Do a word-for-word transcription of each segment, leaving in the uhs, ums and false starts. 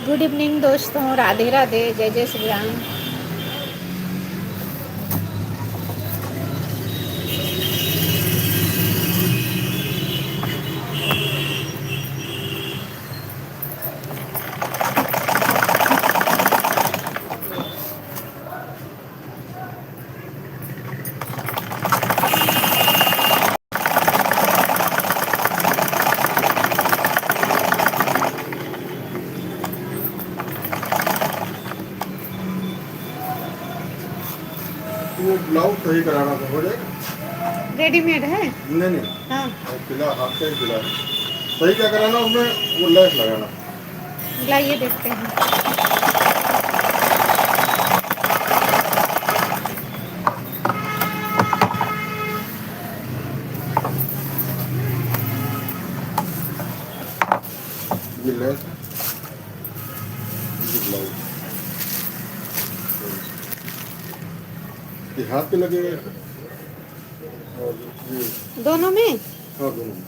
Good evening दोस्तों, राधे राधे, जय जय श्री राम। वो ब्लाउज सही कराना था, हो जाएगा? रेडीमेड है? नहीं, नहीं। हाँ। वो सिला, हाथ से ही सिला। सही क्या कराना उसमें, वो लेस लगाना। लाइए देखते हैं। ये लेस, ये ब्लाउज। ये हाथ पे लगेगा और ये दोनों में? हाँ, दोनों में।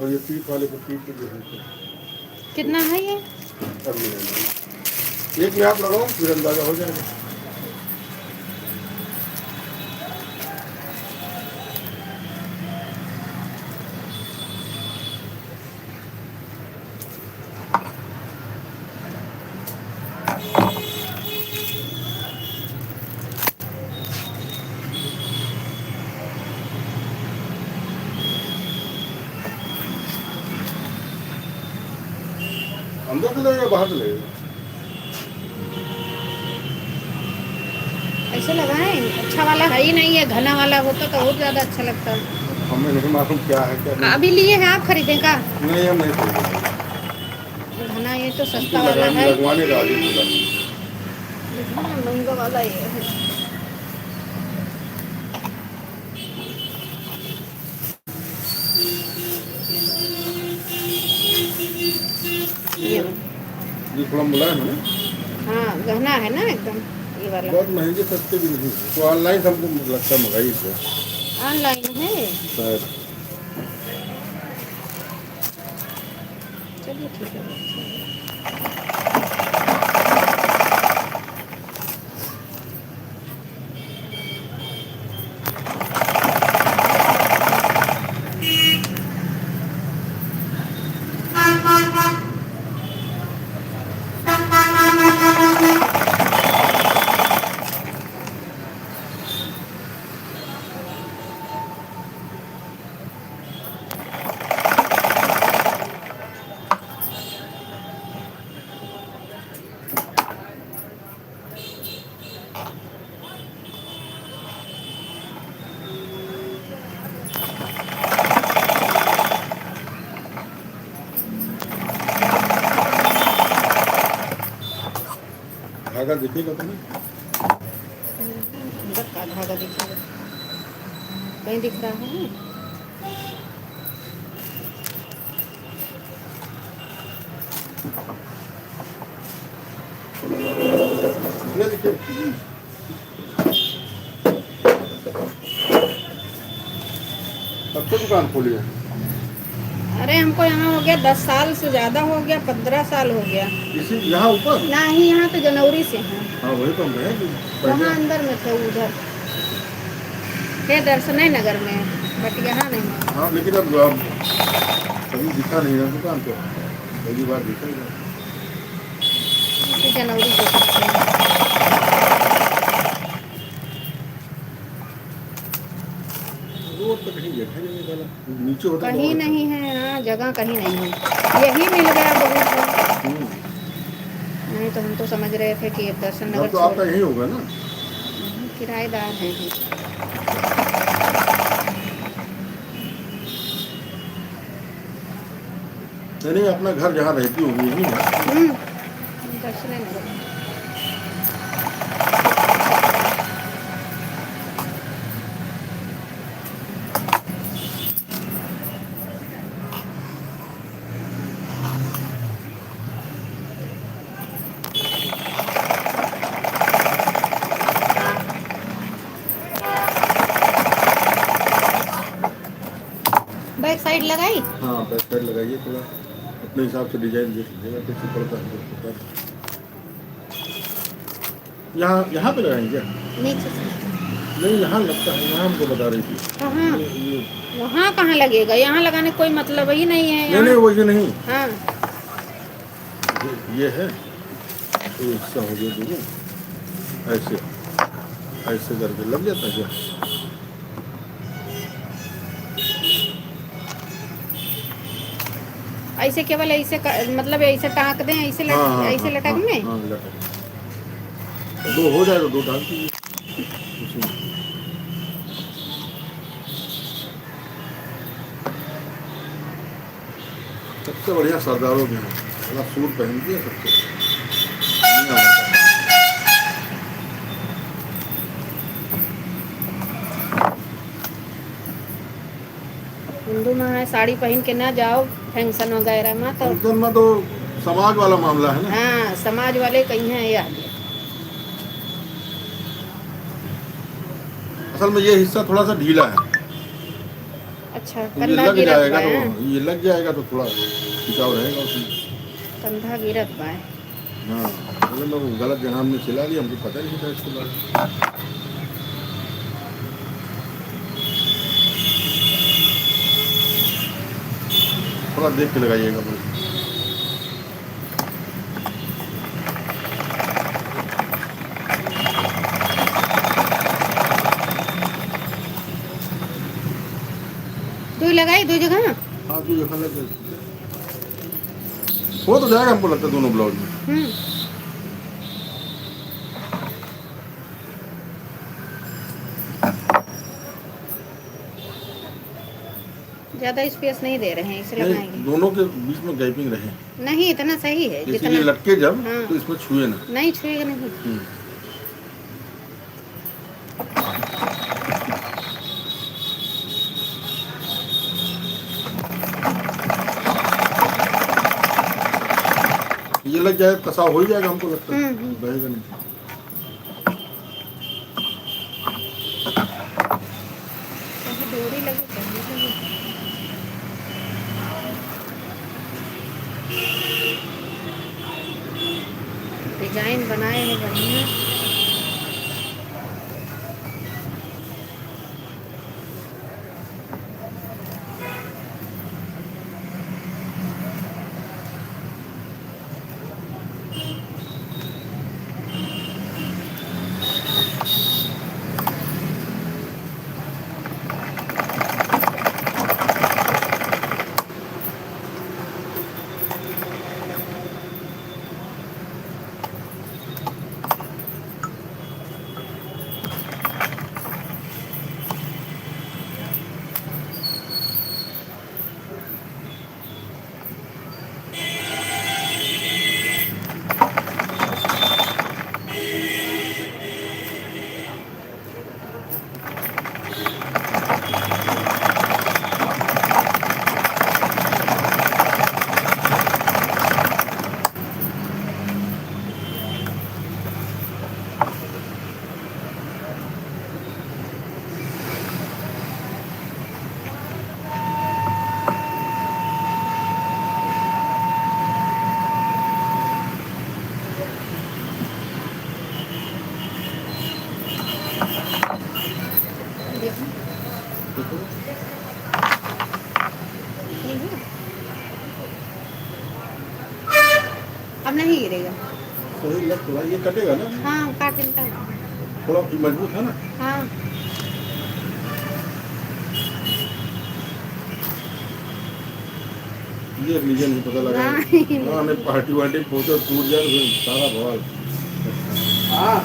और ये पीठ वाले को पीठ पे भी है। कितना है ये? अब ये है। एक में आप लगाओ, फिर अंदाजा हो जाएगा। अंदर से लगेगा, बाहर से लगेगा? ऐसे लगाएं, अच्छा वाला है ही नहीं है, घना वाला होता तो और ज्यादा अच्छा लगता। हमें नहीं मालूम क्या है, क्या नहीं। अभी लिए हैं आप, खरीदे का? नहीं, हम नहीं खरीदे। घना ये तो सस्ता वाला है। लगवाने का आगे पूरा। हाँ, महंगा वाला ये है। ये ये थोड़ा मुलायम है ना? हाँ, गहना है ना एकदम, ये वाला। बहुत महंगे सस्ते भी नहीं है, तो online हमको लगता मंगाई है। Online है? शायद। चलिए, ठीक है। धागा दिखेगा तुम्हें? अंदर का धागा दिखेगा? कहीं दिख रहा है? ये देखिए। कब से दुकान खोली है? अरे, हमको यहाँ हो गया दस साल से ज्यादा हो गया, पन्द्रह साल हो गया। इसी यहाँ ऊपर? नहीं, यहाँ तो जनवरी से हैं। हाँ, वही तो हम कहे कि वहाँ पहले अंदर में थे उधर। थे दर्शनय नगर में, but यहाँ नहीं। हाँ, लेकिन अब, अब कभी दिखा नहीं ना दुकान पे। पहली बार दिखा इधर। इसी जनवरी को। रोड पे कहीं जगह नहीं है साला। नीचे होता कहीं बहुत अच्छा। नहीं है, हाँ, जगह कहीं नहीं है। यही मिल गया बहुत है। हम्म। नहीं तो हम तो समझ रहे थे कि दर्शन नगर तो आपका छोड़ यहीं होगा ना? हम्म, किराएदार हैं हम। नहीं, नहीं, अपना घर जहाँ रहती होगी, यहीं है। हम्म, दर्शने नगर। Back side लगाई? हाँ, back side लगाइए थोड़ा। अपने हिसाब से design देख लीजिएगा, कैसे पड़ता है, कैसे पड़ता है। यहाँ, यहाँ पे लगाएंगे क्या? नीचे से। नहीं, यहाँ लगता है, यहाँ हमको बता रही थी। कहाँ? ये, ये। वहाँ कहाँ लगेगा? यहाँ लगाने का कोई मतलब ही नहीं है। नहीं, यहाँ। नहीं, वैसे नहीं। हाँ। ये, ये है, तो इसका हो गया दोनों, ऐसे, ऐसे करके लग जाता है क्या? ऐसे केवल ऐसे क-, मतलब ऐसे टाँक दें, ऐसे लट-, हाँ, हाँ, ऐसे हाँ, लटक हाँ, में? हाँ, लटक। दो हो जाए तो दो टाँक दीजिए। सबसे बढ़िया सरदारों के हैं, पूरा सूट पहनती है सबसे बढ़िया होता है। हिंदू में है, साड़ी पहन के ना जाओ function वगैरह में तो। Function में तो समाज वाला मामला है ना। हाँ, समाज वाले कहीं हैं ये आगे। असल में ये हिस्सा थोड़ा सा ढीला है। अच्छा, तो ये कंधा लग गिरत जाएगा बा, तो, हैं? ये लग जाएगा तो थोड़ा खिंचाव रहेगा उसमें। कंधा गिरत बा। हाँ, अरे मैं वो गलत जगह हमने सिला लिया, हमको पता नहीं था इसके बारे में। थोड़ा देख के लगाइएगा भाई। दो लगाई, दो जगह? हाँ, दो जगह लग जाए। हो तो जाएगा हमको लगता है दोनों blouse में। हम्म। ज्यादा space नहीं दे रहे हैं, इसलिए नहीं, बनाएंगे। दोनों के बीच में gaping रहे। नहीं, इतना सही है, जैसे जितना ये लटके जब, हाँ। तो इसमें छुए ना। नहीं छुएगा, नहीं। हम्म। ये लग जाए, कसा हो ही जाएगा, हमको लगता है। हम्म, हम्म। रहेगा नहीं। कहीं डोरी लगी, कहीं लगी। Design बनाए हैं बढ़िया। देखो। ये है। अब नहीं गिरेगा। सही लग तो रहा है, ये कटेगा ना? हाँ, काट लेता है। थोड़ा मजबूत है ना? हाँ। ये रीजन नहीं पता लगा। हाँ। हाँ, नहीं, पार्टी वार्टी पहुंचो, टूट जाए तो फिर सारा बवाल। हाँ।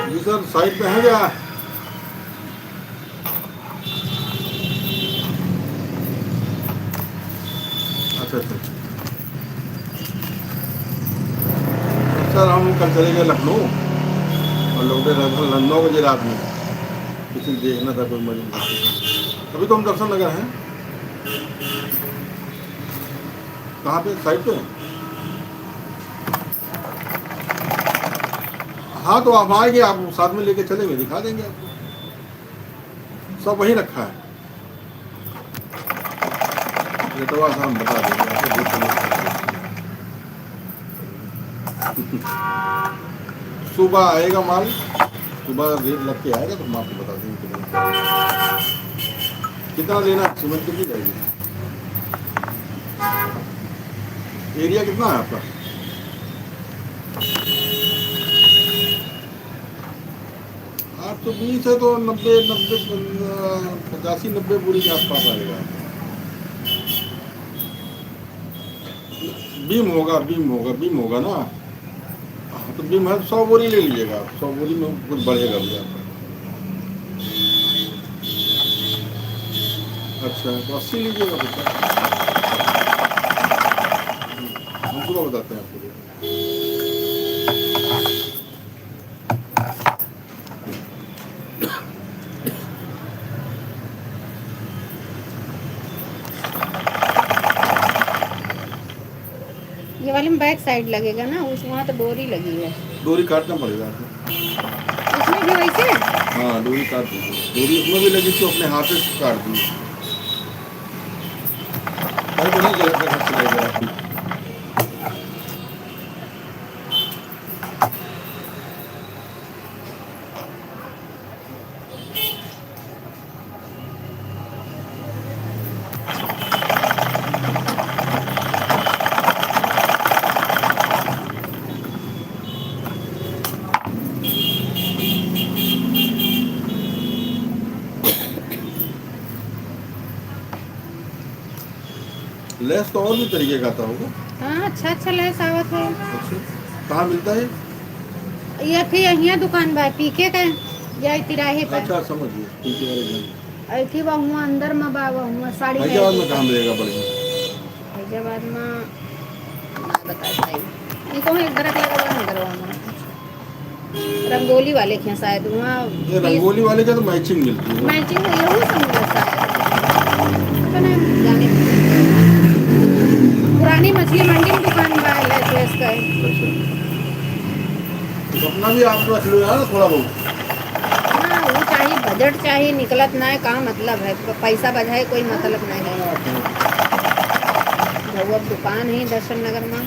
जी सर, साइड पे है क्या? अच्छा, अच्छा, अच्छा। सर, हम कल चले गए लखनऊ और लौटे लगभग नौ बजे रात में। किसी को देखना था, कोई मरीज। अभी तो हम दर्शन नगर हैं। कहाँ पे? साइड पे? हाँ, तो आप आएंगे, आप साथ में लेके चलेंगे, दिखा देंगे आपको। सब वहीं रखा है। रेटवा से हम बता देंगे आपको, जो चीज़। सुबह आएगा माल, सुबह रेट लग के आएगा, तो हम आपको बता देंगे कितना। कितना लेना है, सीमेंट कितनी चाहिए? एरिया कितना है आपका? आठ सौ बीस है तो नब्बे, नब्बे, पचासी नब्बे बोरी के आसपास आएगा। बीम होगा, बीम होगा, बीम होगा ना। हाँ, तो बीम है, सौ बोरी ले लीजिएगा आप, सौ बोरी में कुछ बढ़ेगा भी आपका। अच्छा, तो अस्सी लीजिएगा भैया। हम सुबह बताते हैं आपको। ये वाले में बैक साइड लगेगा ना, उस वहाँ तो डोरी लगी है। डोरी काटना पड़ेगा आपको। उसमें भी वैसे? हाँ, डोरी काट दीजिए। डोरी उसमें भी लगी तो अपने हाथ से काट दीजिए। भाई, तो नहीं गलत रखा सिलाई करा। लेस तो और भी तरीके का आता होगा। हाँ, अच्छा अच्छा लेस आवत है। अच्छा, कहाँ मिलता है? ये फिर यहाँ दुकान बा, पीके का, या तिराहे पे। अच्छा, समझ गए, पीके वाले जगह। अथी बा हुआ अंदर में बा, बा हुआ साड़ी में। फैजाबाद में कहाँ मिलेगा बढ़िया? फैजाबाद में ना बता पाई। ये तो एक दरक लगा बा अंदर में। रंगोली वाले के यहाँ शायद, वहाँ ये बीस रंगोली वाले का तो मैचिंग मिलती है। मैचिंग है, यहू सब मिलता है। पता नहीं, जाने। पुरानी मछली मंडी में दुकान बा, लेस वेस का है। अच्छा। तो अपना भी आप रख लो यार, थोड़ा बहुत। हाँ, वो चाही, बजट चाही, निकलत ना है, का मतलब है? तो पैसा बजाए कोई मतलब नहीं है। हाँ, हाँ। रउआ दुकान है दर्शन नगर में।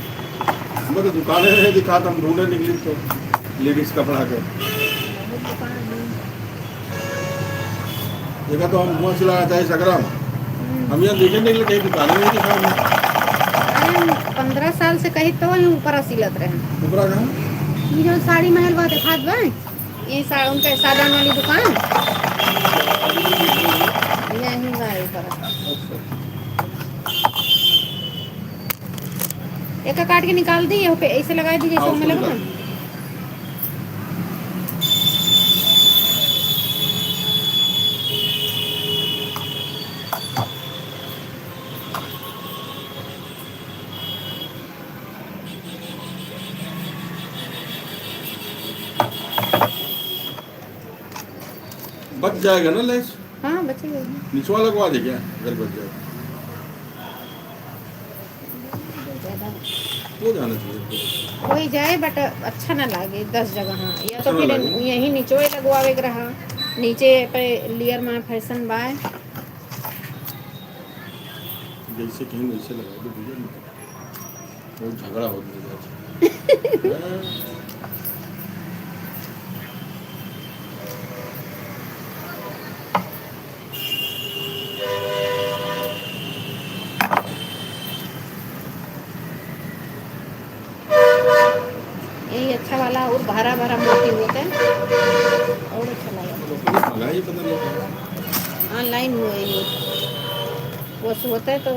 हमें तो दुकाने नहीं दिखात, हम ढूंढे निकली तो लेडीज कपड़ा के। बहुत दुकान है। देखा तो हम हुआ सिला चाहे सकरा में। हम्म। हम यहाँ देखे नहीं, कहीं दुकाने नहीं दिखा हमें। अरे, हम पन्द्रह साल से कही तो वहीं ऊपर सिलत रहे। ऊपरा कहाँ? ये जो साड़ी महल बा, देखात बा, ये सा-, उनका सादा वाली दुकान। यहीं बा ऊपर। अच्छा। एका काट के निकाल दी, यहाँ पे ऐसे लगा दीजिए, हाँ, सब में उसको लगा निकाल दो। बच जाएगा ना लेस? हाँ, बचेगा ही। निचवा लगवा दे क्या, अगर बच जाए? ज्यादा हो जाना चाहिए। हो ही जाए, but अच्छा ना लागे दस जगह। हाँ, या तो अच्छा ना फिर लागे। यही नीचे लगवावे के रहा, नीचे पे लेयर में फैशन बाय। जैसे कहीं वैसे लगा दो भैया, बहुत झगड़ा होत रह जात है। यही अच्छा वाला और भरा भरा मोती होता है, और अच्छा लगा। तो अपनी महंगाई पता नहीं क्या। Online हुआ है ये, वो होता है तो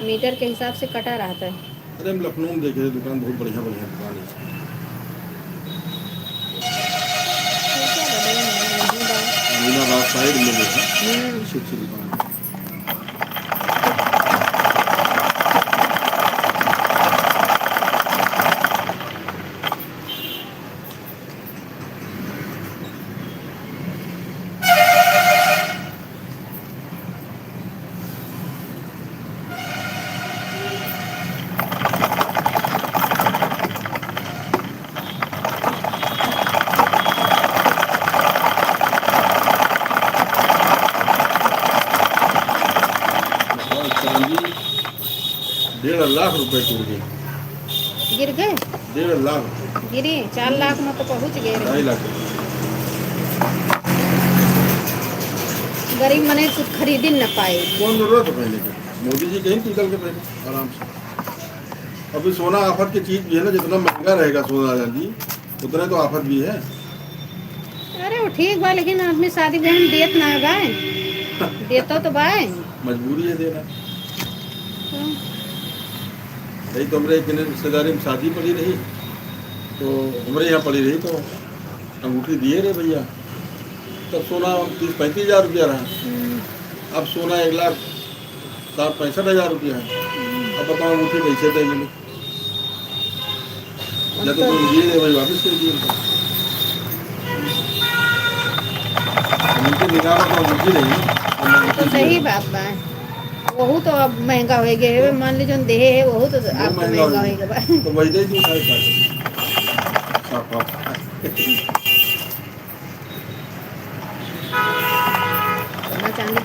मीटर के हिसाब से कटा रहता है। अरे, हम लखनऊ में देखे थे दुकान, बहुत बढ़िया बढ़िया दुकान है। साइड में जो है, हम्म। अच्छी अच्छी दुकान है। बताओ, चांदी डेढ़ लाख रुपए की हो गई। गिर गए? डेढ़ लाख। गिरी, चार लाख में तो पहुँच गए रहे। ढाई लाख। गरीब मने कुछ खरीदी न पाए। कौन जरूरत है पहले के? मोदी जी कहीं निकल के पहले आराम से। अभी सोना आफत की चीज भी है ना, जितना महंगा रहेगा सोना राजा जी, उतना तो आफत भी है। अरे वो ठीक बा, लेकिन आदमी शादी ब्याह में देत ना है बाय। देतो तो बाय। मजबूरी है देना। तो यही तो हमरे एक जने रिश्तेदारी में शादी पड़ी रही, तो हमरे यहाँ पड़ी रही, तो अंगूठी दिए रहे भैया, तब सोना तीस पैंतीस हजार रुपया रहा। हम्म। अब सोना एक लाख साठ पैंसठ हजार रुपया है। हम्म। अब बताओ अंगूठी कैसे दे मिली? या तो कोई दिए रहे भाई, वापस कर दिए उनको। अब उनके निगाह में तो अंगूठी रही, तो अंगूठी तो दिए सही रहे। बात बा। वहू तो अब महंगा होइ गए है, मान ली जोन देहे है, वहू तो वो आपको महंगा महंगा होइ होइ गया। गया बा। तो वही दे दी, उठाए, उठाए। साफ, साफ। सोना चांदी।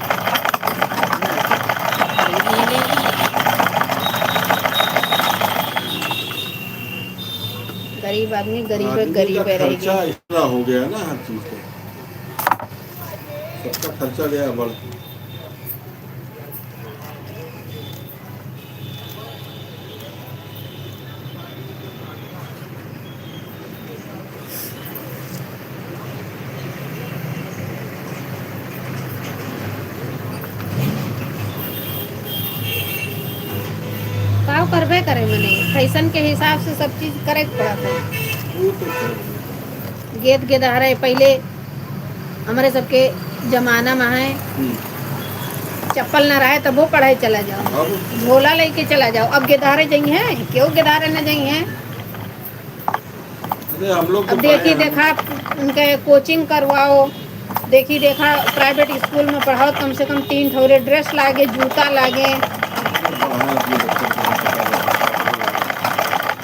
गरीब आदमी गरीब है, आदमी गरीब का है, रहेगी। खर्चा इतना हो गया ना हर चीज का, सबका खर्चा गया बढ़। का करबे करे, मने फैशन के हिसाब से सब चीज करे के पड़त है। वो तो है। गेद गेदहरे पहिले हमरे सबके जमाना में है, हम्म। चप्पल न रहे तबो पढ़े चला जाओ, अब? झोला लेके चला जाओ। अब गेदहरे जइहैं, केहू गेदहरे न जइहैं। अरे, हम लोग तो अब देखी पढ़े हैं। देखा उनके कोचिंग करवाओ, देखी देखा प्राइवेट स्कूल में पढ़ाओ, कम से कम तीन ठौरे ड्रेस लागे, जूता लागे। पढ़ाए अपने बच्चों को, पता है।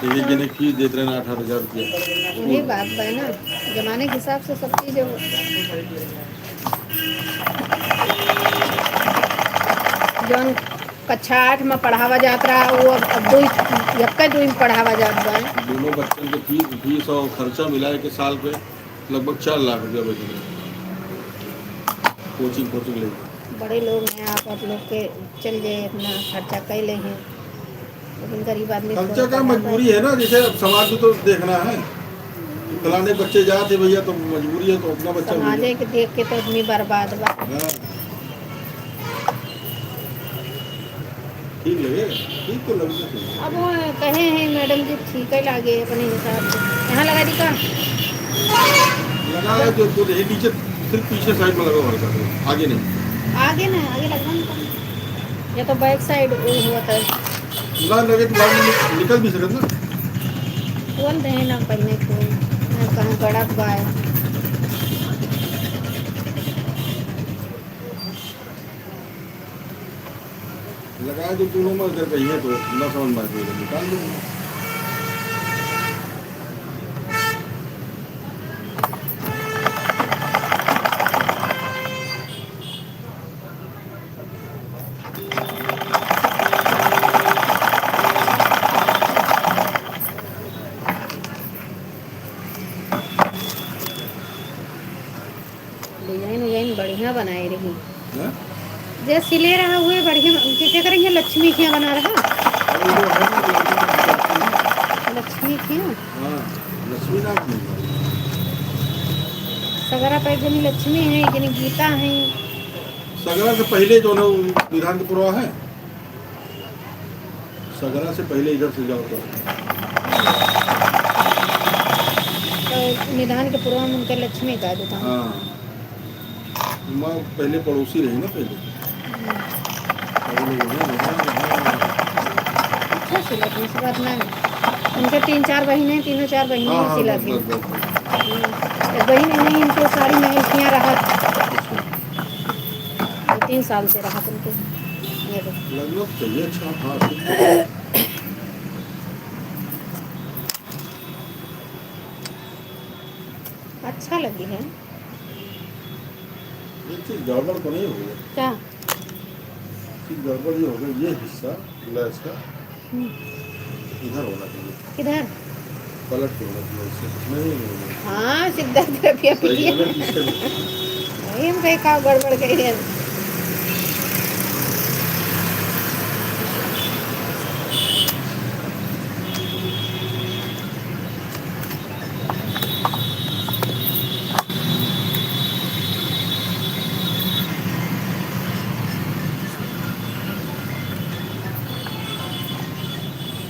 एक एक जने फीस देत रहे ना, अठारह हजार रुपया। वही बात बा ना, जमाने के हिसाब से सब चीज हो। जौन कक्षा आठ में पढ़ावा जात रहा, वो अब, अब दुई, यक्के दुई में पढ़ावा जात बा। दोनों बच्चन के फीस, फीस और खर्चा मिलाए के साल पे लगभग चार लाख रुपया बच गए। कोचिंग, कोचिंग लेके। बड़े लोग हैं, आप, आप लोग के चल जाए, इतना खर्चा कर ले हैं। लेकिन गरीब आदमी खर्चा थोड़ा का बहुत मजबूरी है ना, जैसे अब समाज में तो देखना है, फलाने बच्चे जाते भैया तो मजबूरी है, तो अपना बच्चा समाजे भेजो। के देख के तो आदमी बर्बाद बा। हाँ। ठीक लगे, ठीक तो लगना चाहिए। अब वो कहे हैं मैडम जी, ठीक है लागे अपने हिसाब से। यहाँ लगा दी का? लगा है जो, जो यही नीचे, सिर्फ पीछे साइड में लगा हुआ है, आगे नहीं। आगे ना, आगे लगवा नहीं। या तो बैक साइड वो हुआ था। ना लगे तो बाद में निकल भी सकत ना। खोल दे ना पहले, खोल ना, कहाँ गड़क बा। लगाए तो दोनों में अगर कहिए तो ना समझ में आए तो निकाल दो। डिजाइन उजाइन बढ़िया बनाए रही। हाँ? जे सिले रहा हुए बढ़िया, के, के करेंगे, लक्ष्मी के यहाँ बना रहा? अरे वो है ना, लक्ष्मी के यहाँ? हाँ, लक्ष्मी नाम है। सगरा पे एक जनी लक्ष्मी है, एक जनी गीता है। सगरा से पहले जो है वो विधान के पुरवा है। सगरा से पहले इधर से जाओ तो। तो निधान के पुरवा में उनका लक्ष्मी का दुकान। हाँ। माँ पहले पड़ोसी रही ना पहले। पहले यहाँ, यहाँ, यहाँ। अच्छा सिला थी, इस बात में उनके तीन चार बहिने, तीनों चार बहिने हाँ, हाँ, सिला बस, थी। बस, बस, बस। हम्म। एक बहिन नहीं, इनके साड़ी महल किया रहा। अच्छा। दो तीन साल से रहा तुमको। ये देखो। लगना तो चाहिए, अच्छा, हाँ, ठीक है। अच्छा लगी है। ये चीज गड़बड़ तो नहीं हो गई? क्या? चीज गड़बड़ ये हो गई, ये हिस्सा लैस का हम्म। इधर होना चाहिए। किधर? पलट के होना चाहिए, इससे कुछ नहीं होगा। हाँ, सीधा तरफ या सही पीछे। है ना, पीछे में। वही हम कहे, का गड़बड़ कह रहे हैं।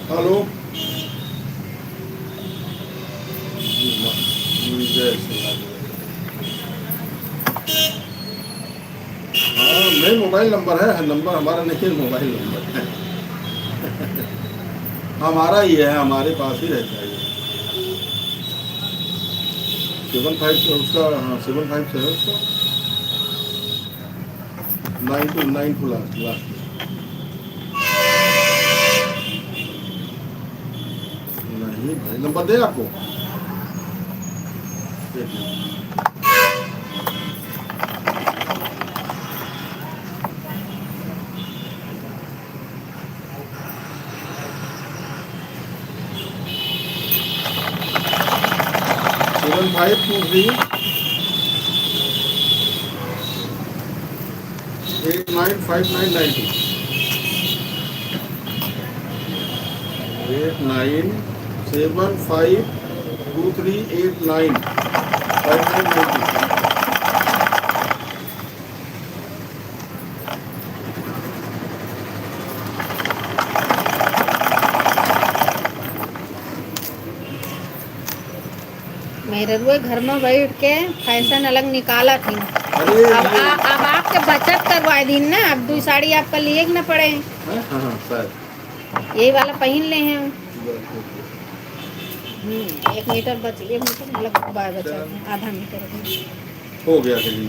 हेलो। जी, मा-, जय श्री राम। हाँ, मेन मोबाइल नंबर है, नंबर हमारा नहीं है, मोबाइल नंबर है। हमारा ही है, हमारे पास ही रहता है ये। सेवन फ़ाइव से उसका, हाँ, सेवन फ़ाइव से है उसका। Nine two, nine two last, last. नहीं भाई, नंबर दे आपको। एक minute. Seven five two three eight nine five nine nine two. Eight nine seven five two three eight nine five nine nine two. मेहररुआ घर में बैठ के फैशन अलग निकालत ही। अरे, अब ये आ-, अब आपके बचत करवाए दिन ना, अब दुई साड़ी आपका लिए के ना पड़े। हाँ, हाँ, हाँ, शायद। यही वाला पहिन ले हैं। बस, बस, बस। हम्म, एक मीटर बच, एक मीटर मतलब बा-, बचा चल। है, आधा मीटर अभी। हो गया कहीं।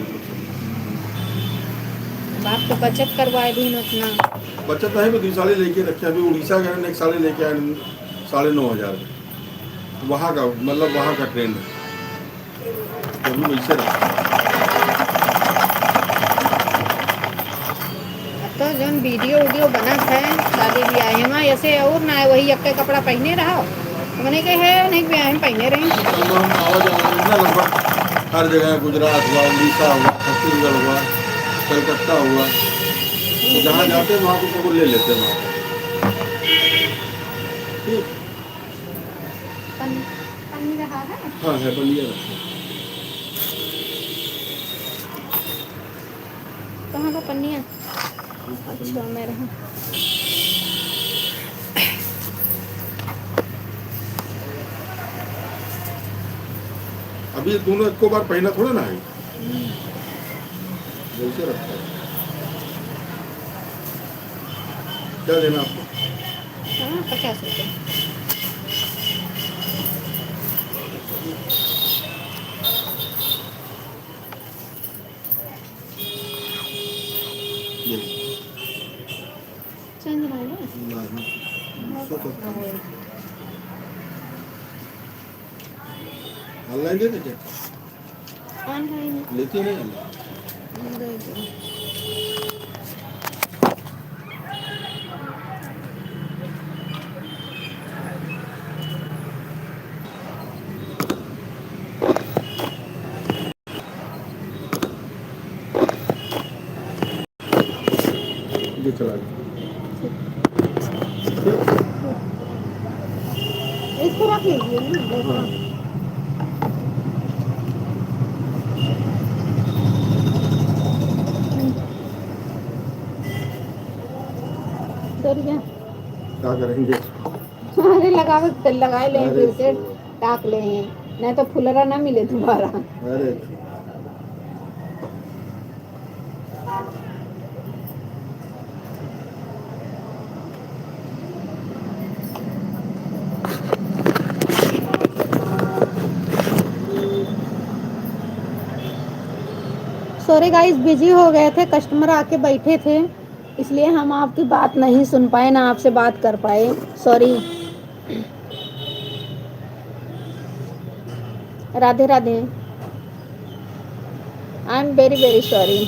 अब आपके बचत करवाए दिन उतना। बचत है, मैं दुई साड़ी लेके रखे, अभी उड़ीसा गए, एक साड़ी लेके आए, साढ़े नौ हज़ार में। वहाँ का, मतलब, वहाँ का ट्रेंड है। अभी वैसे रखा। अब तो जौन वीडियो उडियो बनत है शादी ब्याह में, ऐसे और ना है, वही एक कपड़ा पहने रहो। तो मैंने कहे, है, नहीं, ब्याह में पहने रहे। अब हम आवा जावा में ना लगभग हर जगह, गुजरात हुआ, उड़ीसा हुआ, छत्तीसगढ़ हुआ, कलकत्ता हुआ, जहाँ जाते हैं, वहाँ को, को ले लेते हैं वहाँ को। ठीक। पन-, पन्नी रहा है? हाँ, है, पन्निया रखा है। कहाँ का पन्निया? अच्छा, मैं रहा। अभी ये दोनों एको बार पहना थोड़ा ना है। हम्म। वैसे रखा है। क्या देना आपको? हाँ, पचास रुपये। ये। चेंज नहीं है? नहीं। हाँ, सौ तो हाँ, वही। ऑनलाइन दे दे क्या? ऑनलाइन। लेती नहीं ऑनलाइन? दे दो। ये चला गया। इसको रख लीजिए ना। हाँ। डर गया। क्या करेंगे? अरे लगावे तो लगाए ले, अरे फिर के टाक ले, नहीं तो फुलरा ना मिले दोबारा। अरे। सॉरी गाइस, बिजी हो गए थे, कस्टमर आके बैठे थे, इसलिए हम आपकी बात नहीं सुन पाए, ना आपसे बात कर पाए। Sorry. Radhe Radhe. I am very very sorry।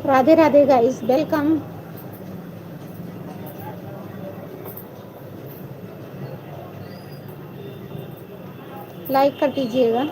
Radhe Radhe guys, welcome. Like कर दीजिएगा।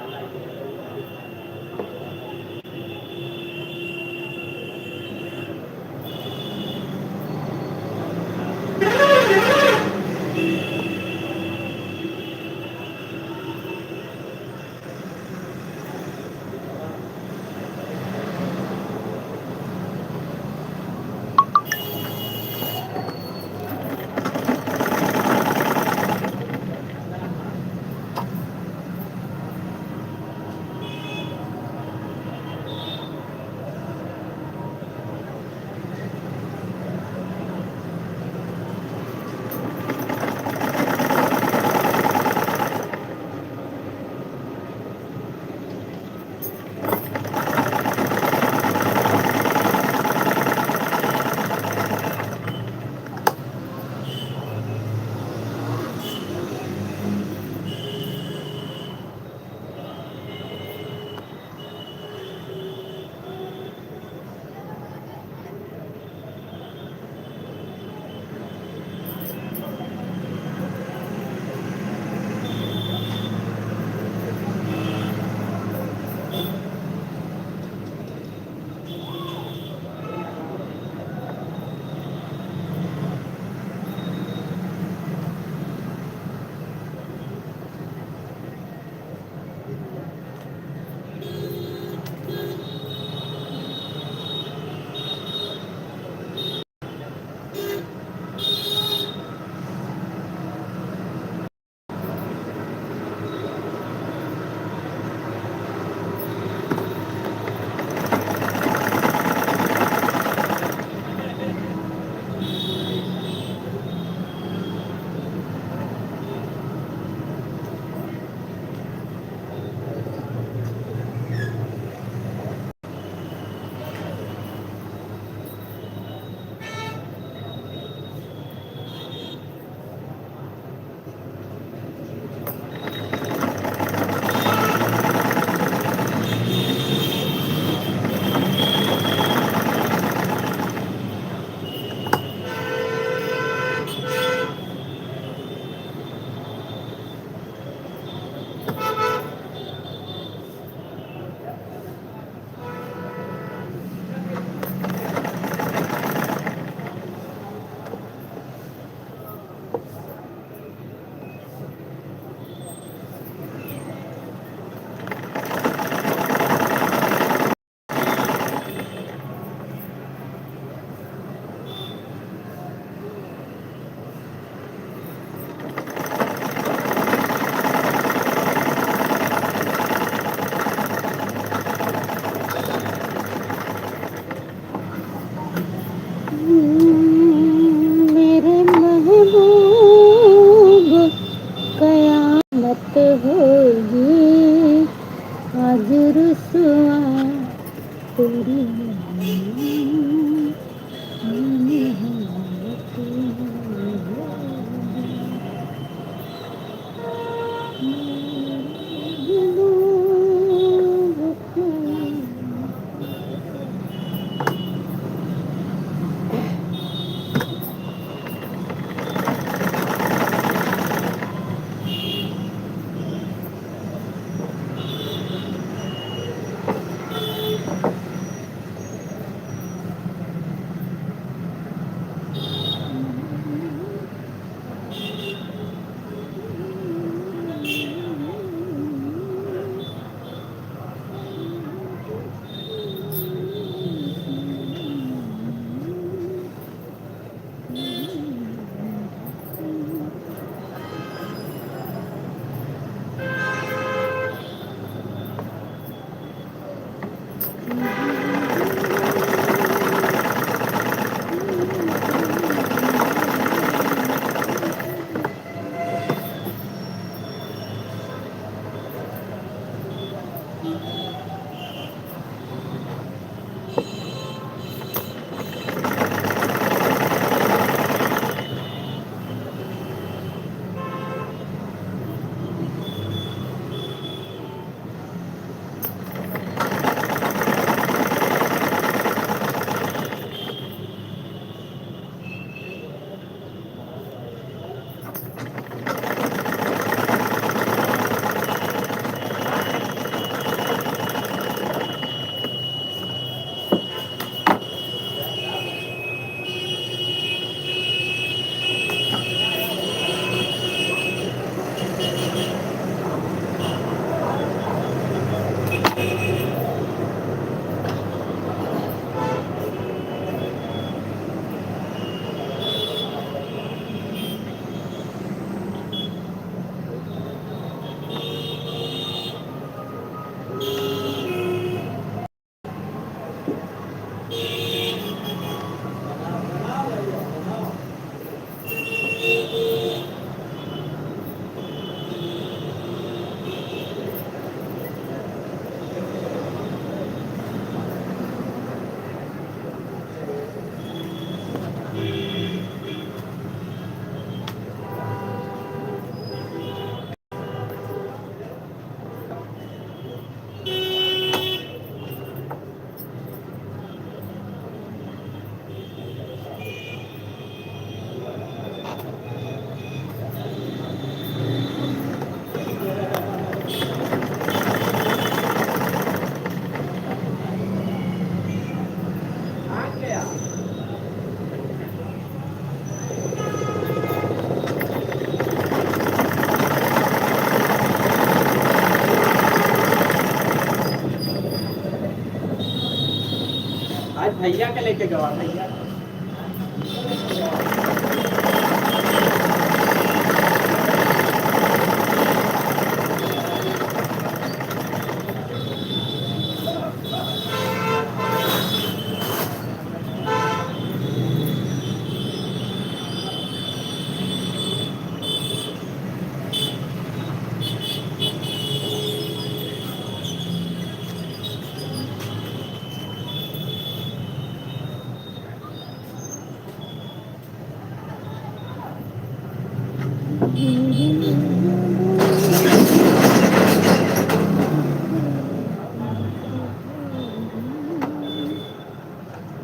के गवा भैया।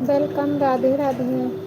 Welcome, Radhe Radhe.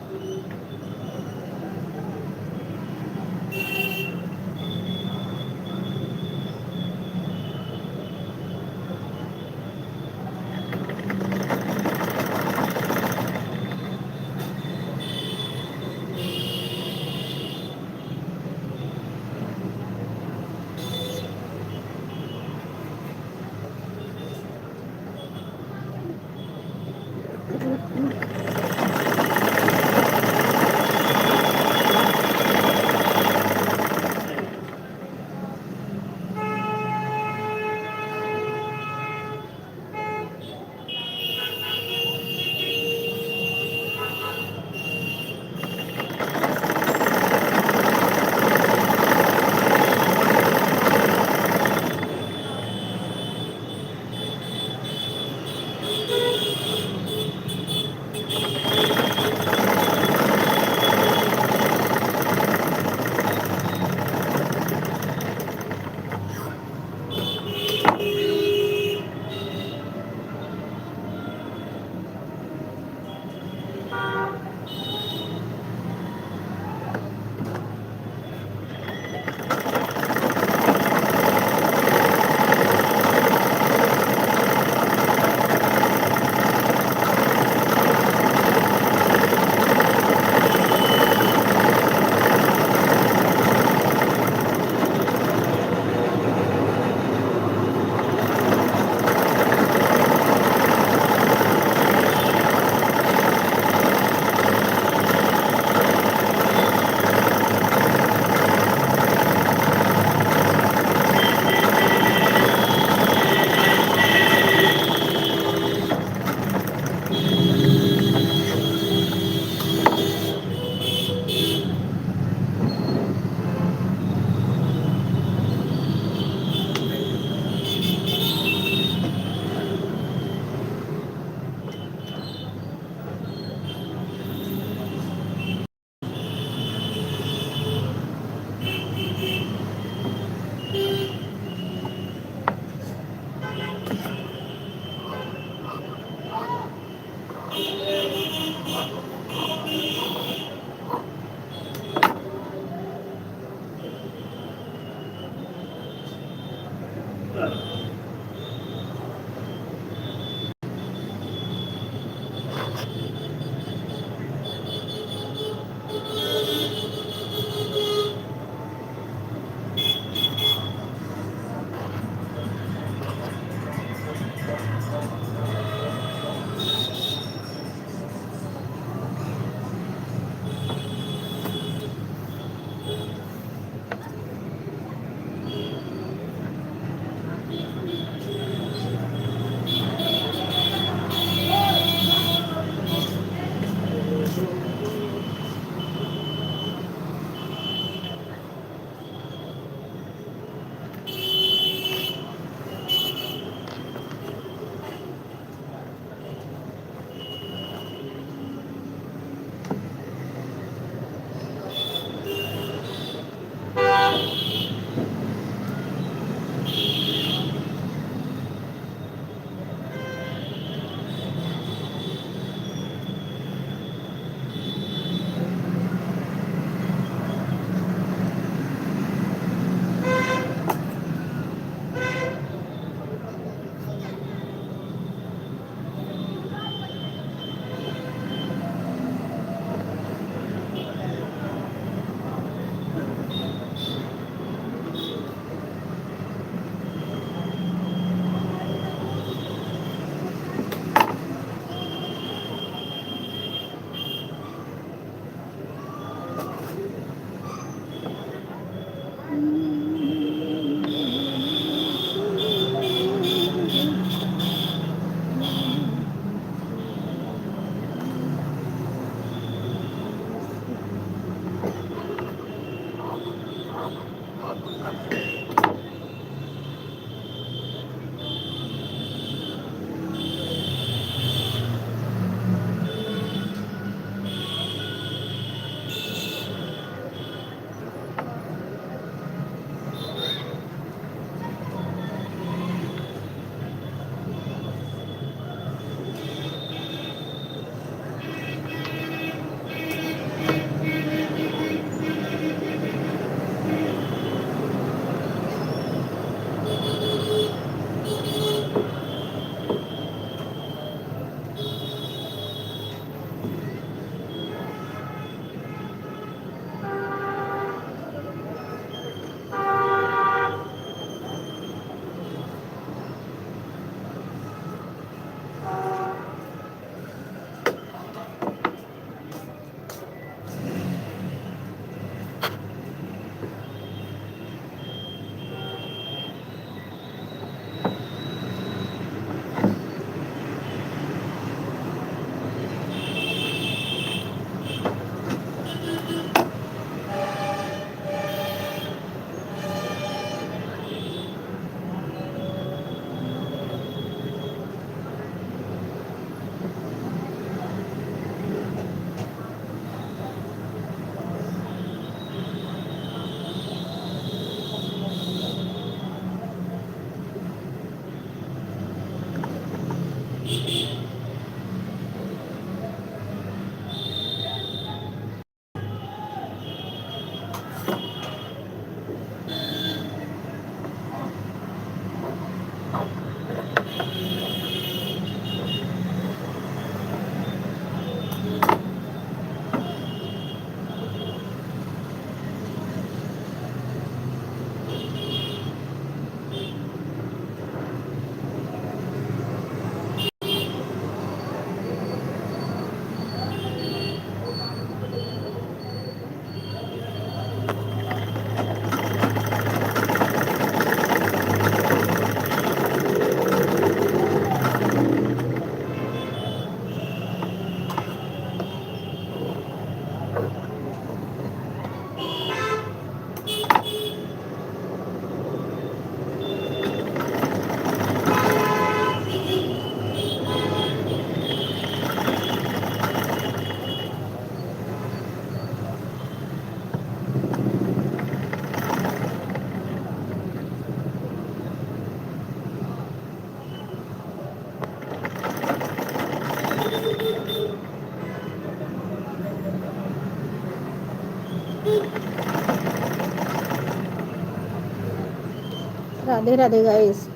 Radhe Radhe guys.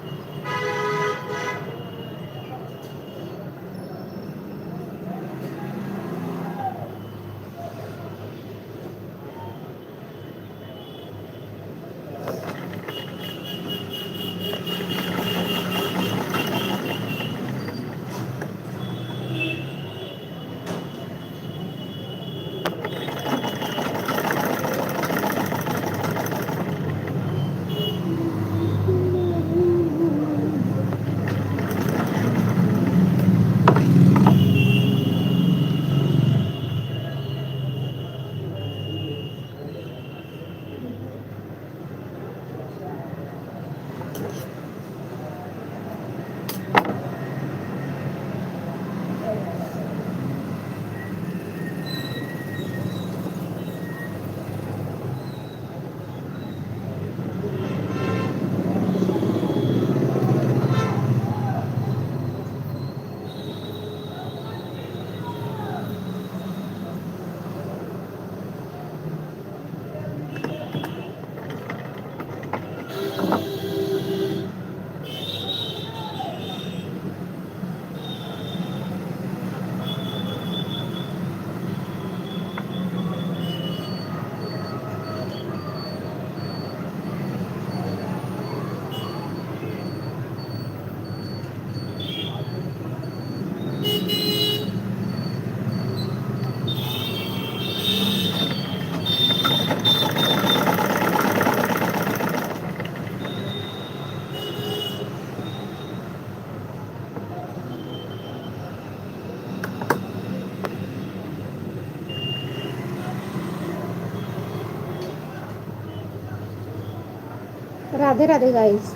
Radhe Radhe guys.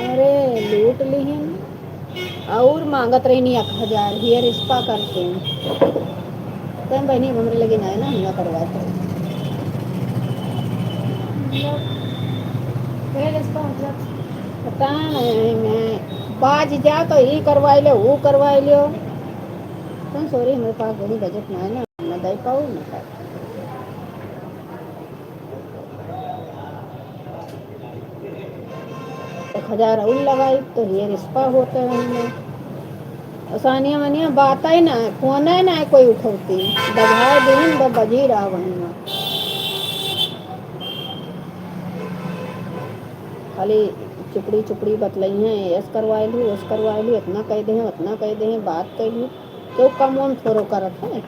अरे, लूट लिहिन। और मांगत रहिन एक हजार, hair spa करके। तब बहिनी, अब हमरे लगे ना है ना, हम ना करवात रहे। मतलब, hair spa मतलब पता नहीं, मैं बाज जा तो ई करवाई ले, वो करवाई लियो। तो sorry, हमरे पास वही बजट ना है ना, ना दे पाऊ, ना कर। एक हजार और लगाई तो हेयर स्पा होते रहेंगे। सानिया मनिया बात है ना, फोन है ना, कोई उठौती। दबाए दिन ब-, बजी रहा वहीं में। खाली चुपड़ी चुपड़ी बतलई हैं, ऐस करवाए लू, ओस करवाए लू, इतना कह दे हैं, उतना कह दे हैं, बात कह लू। तो कम वम थोड़ो करत है।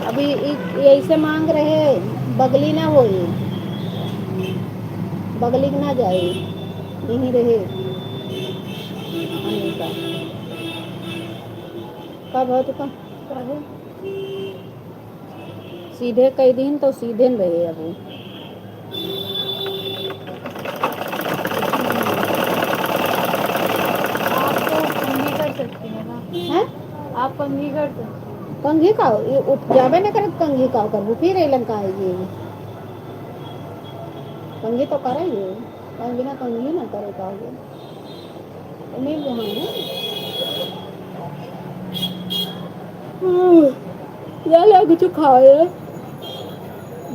अभी इ, इ ऐसे मांग रहे, बगली ना होई, बगली ना जाए, यहीं रहे। अनिता, का भवा तू का? का है? सीधे कह दीन तो सीधे न रहे अब वो। आप तो कंघी कर सकती हैं ना। हैं? आप कंघी कर सकती हैं। कंघी का? ये उठ जाबे न करत, कंघी का करबू? फिर एलन का है ये? कंघी तो करे ये। कंघी ना, कंघी ना करे का ये? नहीं, वहाँ है। हम्म, ला, ला, कुछ खाओ यार।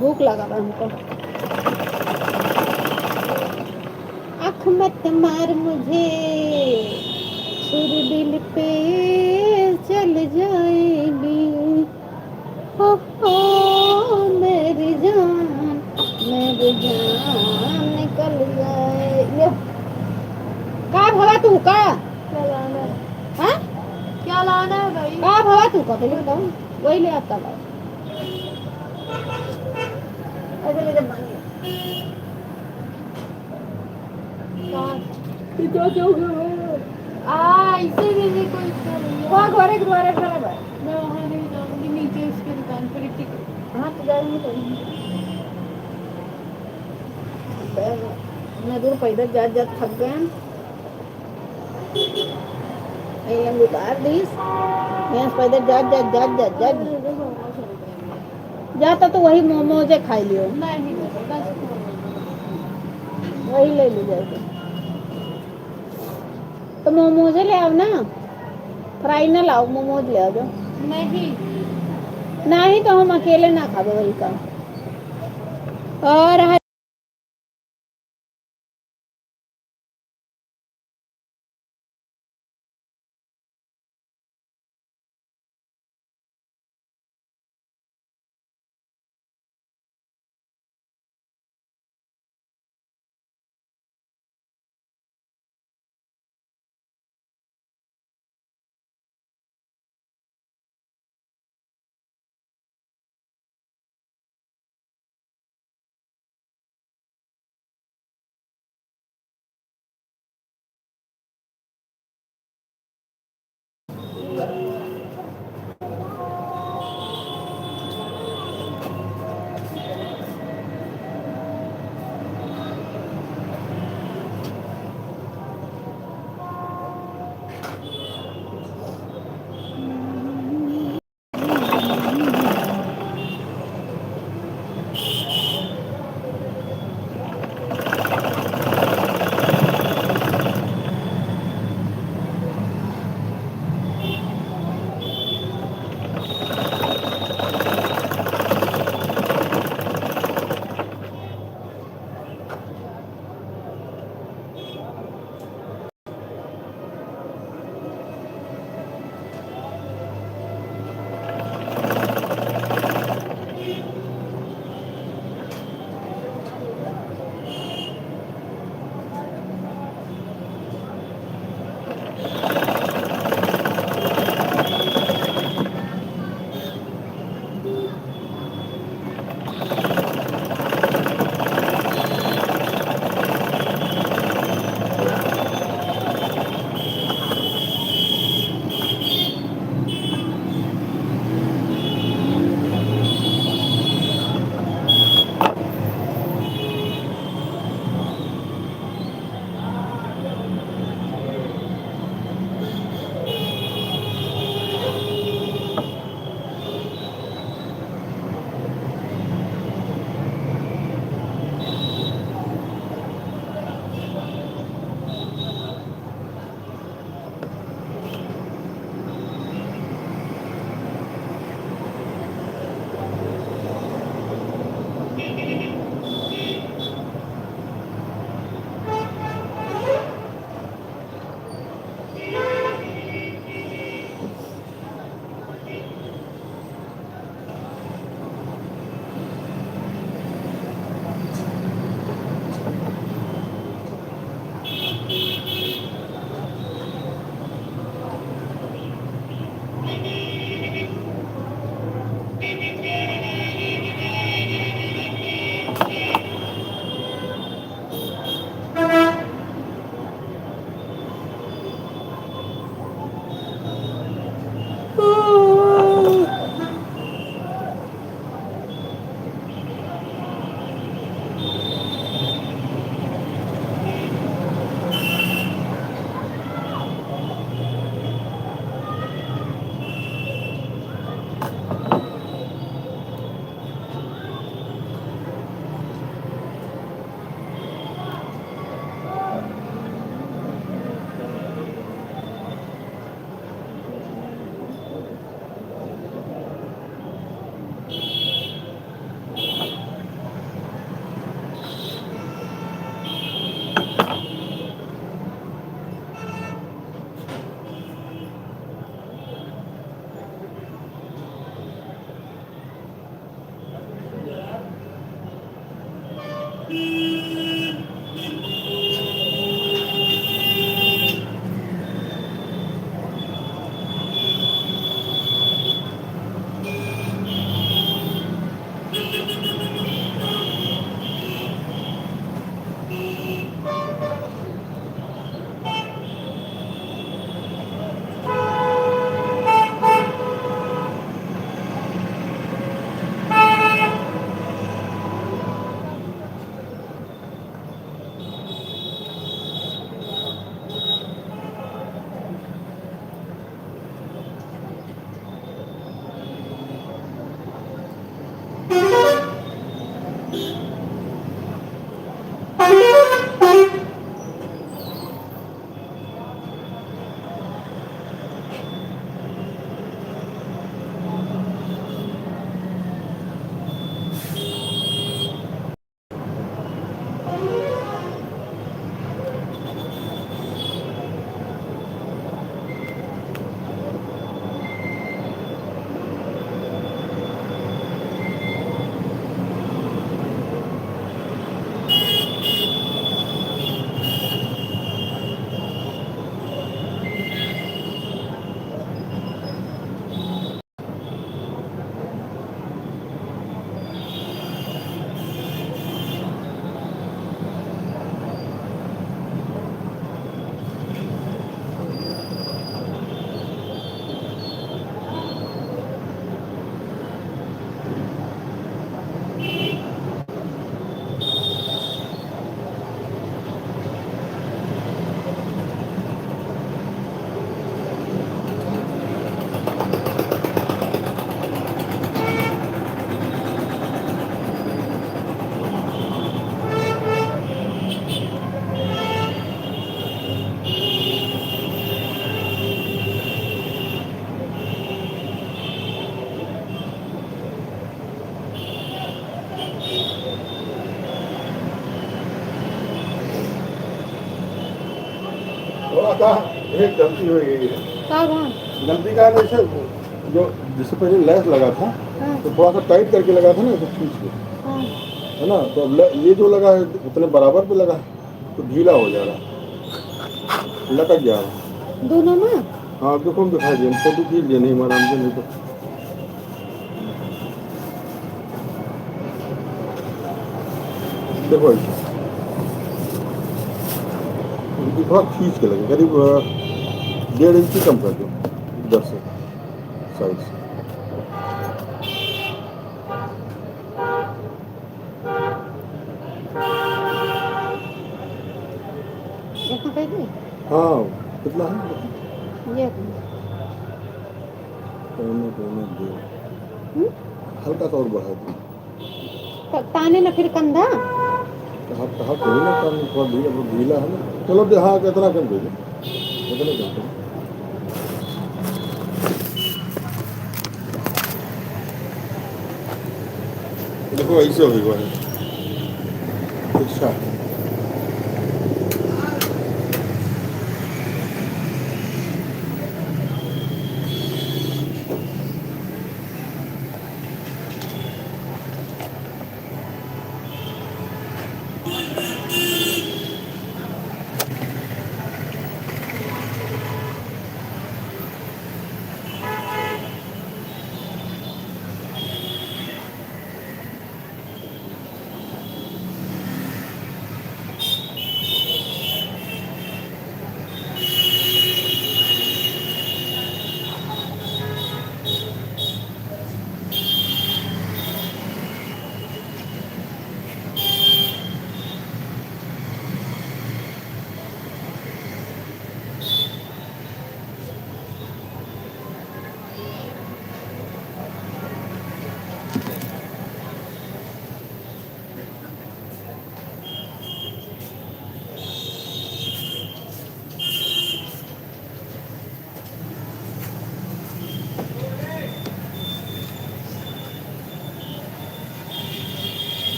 भूख लगा बा हमको। आँख मत मार मुझे, छुरी दिल पे चल जाएगी। हो, हो, मेरी जान, मेरी जान निकल गए। यो। का भवा तू का? क्या लाना है? हाँ? क्या लाना है भाई? का भवा तू का? पहले बताओ। वही ले आता भाई। ऐसे ले जब मांगे। कहाँ? ये तो जो घर है। आ, इसे भी नहीं कोई इच्छा नहीं है। वहाँ घरे के द्वारे खड़ा बा। मैं वहाँ नहीं जाऊँगी, नीचे उसके दुकान पर ही टिकट। हाँ, तो जाएंगे तो। इतना दूर पैदल जात जात थक गए हम। ये लंग उतार दीस। भैंस पैदल जात, जात, जात, जात, जात। जाता तो वही मोमोजे खाई लियो। नहीं, बस। वही ले ली जाए तो। तो मोमोजे ले आओ ना। फ्राई ना लाओ, मोमोज ले आओ जो। नहीं। नहीं तो हम अकेले ना खाबे वही का। और का एक गलती हो गई है। का बा? गलती का है, जैसे जो, जैसे पहले लैस लगा था, हाँ। तो थोड़ा सा टाइट करके लगा था ना, तो खींच के। हाँ। है ना? तो अब ल-, ये जो लगा है, उतने बराबर पे लगा है, तो ढीला हो जा रहा है, लटक जा रहा है। दोनों में? हाँ, देखो, हम दिखाई दिए, हम फोटो खींच लिए, नहीं मारा हमको, नहीं तो। देखो ऐसे। इनको थोड़ा खींच के लगे, करीब, अ, डेढ़ इंची कम कर दो, इधर से, साइड से। इतना कर दे? हाँ, कितना है? ये। पौने, पौने दो। हम्म? हल्का सा और बढ़ा दो। त-, ताने ना फिर कंधा। तो हाथ, तो हाथ वही ना ताने, थोड़ा ढीला, बहुत ढीला है ना। चलो दे, हाँ, इतना कर दे, इतने कर दो। देखो, ऐसे हो गया है। अच्छा।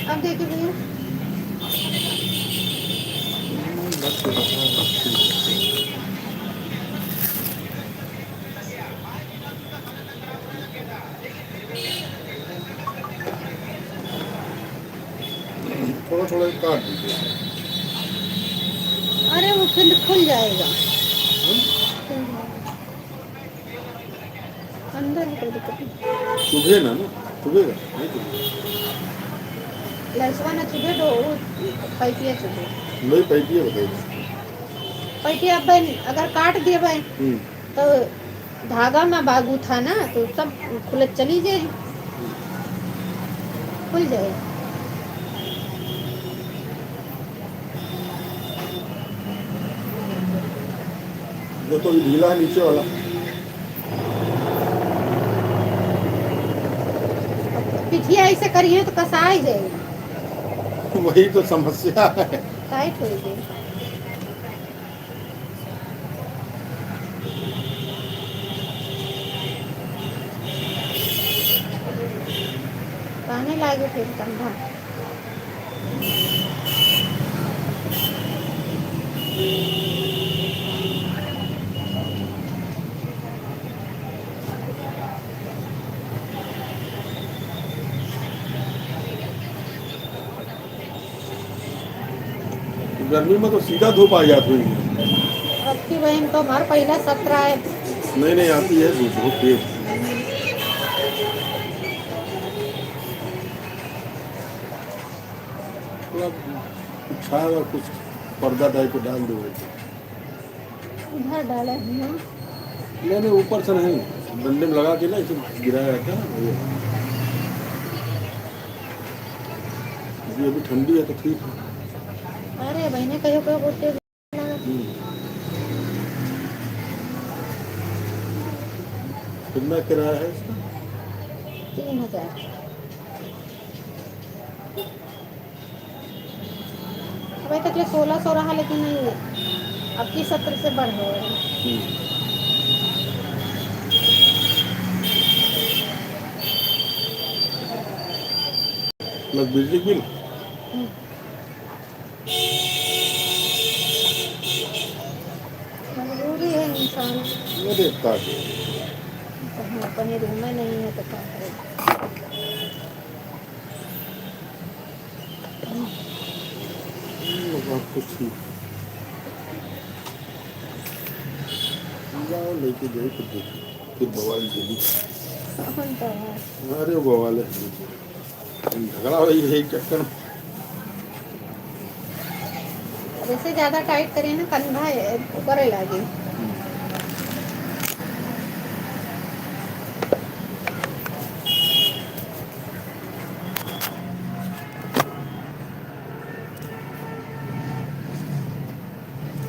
अब दे दो भैया। थोड़ा काट दीजिए। अरे, वो फिर खुल जाएगा। हम्म? खुल जाएगा। अंदर है, कोई दिक्कत नहीं। चुभे ना, ना? चुभेगा? नहीं चुभेगा। लहसुआ ना चुभे, तो वो पैपिया चुभे। नहीं, पैपिया बताइए। पैपिया अब अगर काट दिए भाई, हम्म। तो धागा में बागू था ना, तो सब खुलत चली जाए, खुल जाए। देखो, ये ढीला है नीचे वाला। पिठिया ऐसे करिए तो कसाई जाए। वही तो समस्या है। टाइट हो गई। पानी लागे फिर ठंडा। गर्मी में तो सीधा धूप आ जात होई। अबकी बहिन तो हमार पहिला सत्र है। नहीं, नहीं, आती है धूप, धूप तेज। थोड़ा कुछ छाया हुआ, कुछ पर्दा टाइप का डाल दो। उधर डाला है ना? नहीं, नहीं, ऊपर से नहीं, डंडे में लगा के ना, इसे गिराया जाता है ना, ये। ये अभी ठंडी है तो ठीक है। अरे बहिने, कहियो कहियो बहुत तेज लगा। हम्म। कितना किराया है इसका? तीन हजार। अबे तक ले सोलह सौ रहा, लेकिन नहीं, अबकी सत्र से बढ़ गया। हम्म। प्लस बिजली बिल? हम्म। मजबूरी है इंसान। ये देखता है। तो हम अपने रूम में नहीं है तो क्या करें? हम्म, बात तो ठीक है। जाओ, लेके जाओ, फिर देखो, फिर बवाल जल्दी। कौन बवाल? अरे, बवाल है, झगड़ा हो गई है एक चक्कर में। अब इसे ज्यादा टाइट करिए ना, कंधा ऊपर ही लागे।